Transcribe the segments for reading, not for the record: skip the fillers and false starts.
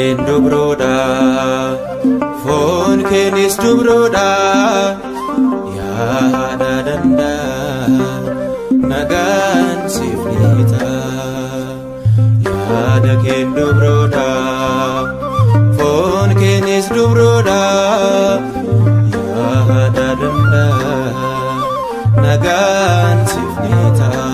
Keen dubroodha, foon keenis dubroodha, yaa haadha danda'a nagaan siif ni ta'a. Yaada keen dubroodha, foon keenis dubroodha, yaa haadha danda'a nagaan siif ni ta'a.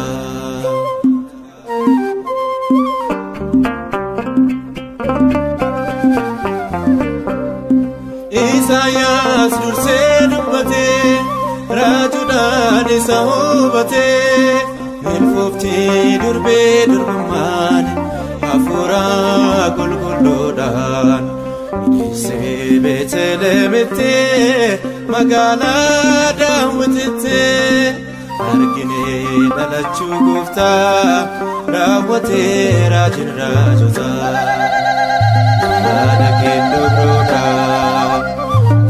Isaayyaas dursee dubbatee raajuudhaan isa hubatee milfooftii durbee durbummaan hafuura qulqulluudhaan hidheessee Beetelemitti magaalaa Daawititti arginee dhalachuu gooftaa raawwatee raajiin raajotaa. Yaada keen dubroodha,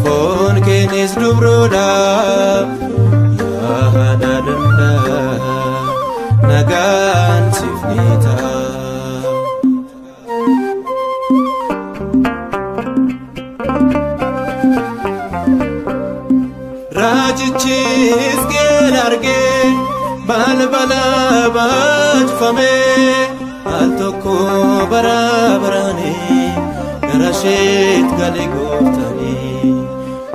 foon keenis dubroodha, yaa haadha danda'a nagaan siif ni ta'a. Raajichi Hisqeel argee balbala baajfamee al tokko bara baraanii gara isheet gale gooftanii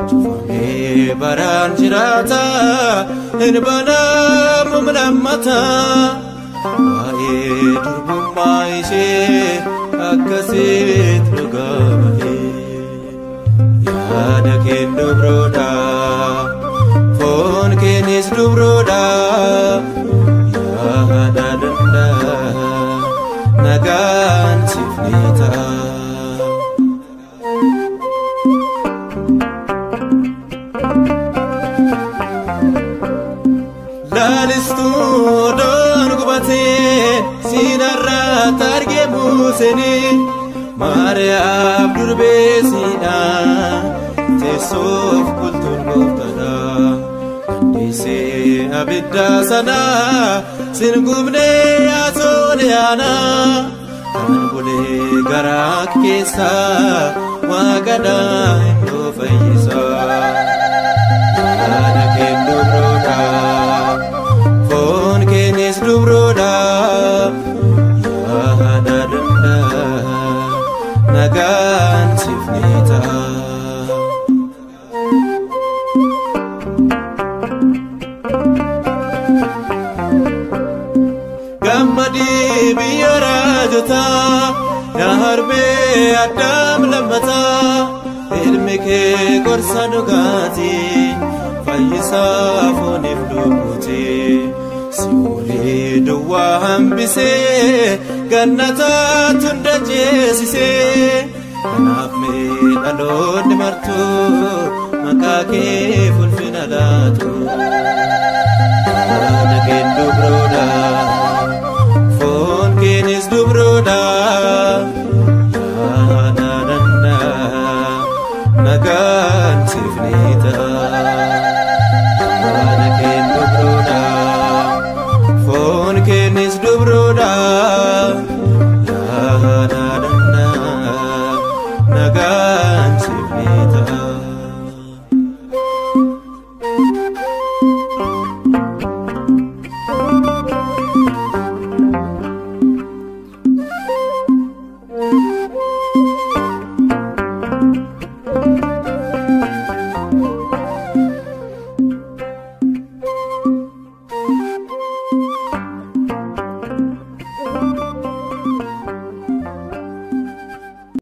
cufamee baraan jiraata hin banamu lammata waa'ee durbummaa ishee akkasitti dhugaa bahee. Yaada keen dubroodha, foon keenis dubroodha, yaa haadha danda'a nagaan siif ni ta'a. Laalistuu odoon gubateen siinarratti argee Museenii Maariyaam durbeesiidha teessoof qultuun gooftaadha. Dandeessee abidda sana sin gubnee yaa Sooliyaana kan bulee garaa keessa waaqadhaa hin fayyisa. Yaada keen dubroodha, foon keenis dubroodha, yaa haadha danda'a nagaan siif ni ta'a. Gammadii biyya raajotaa, yaa harbee Addaam lammataa, ilmi kee gorsa dhugaatii, fayyisaa fooniif lubbuuti. Si'oolee duwwaa hambisee, gannataatu hunda ceesisee, kanaaf mee dhaloonni martuu maqaa kee ulfina laatu. Yaada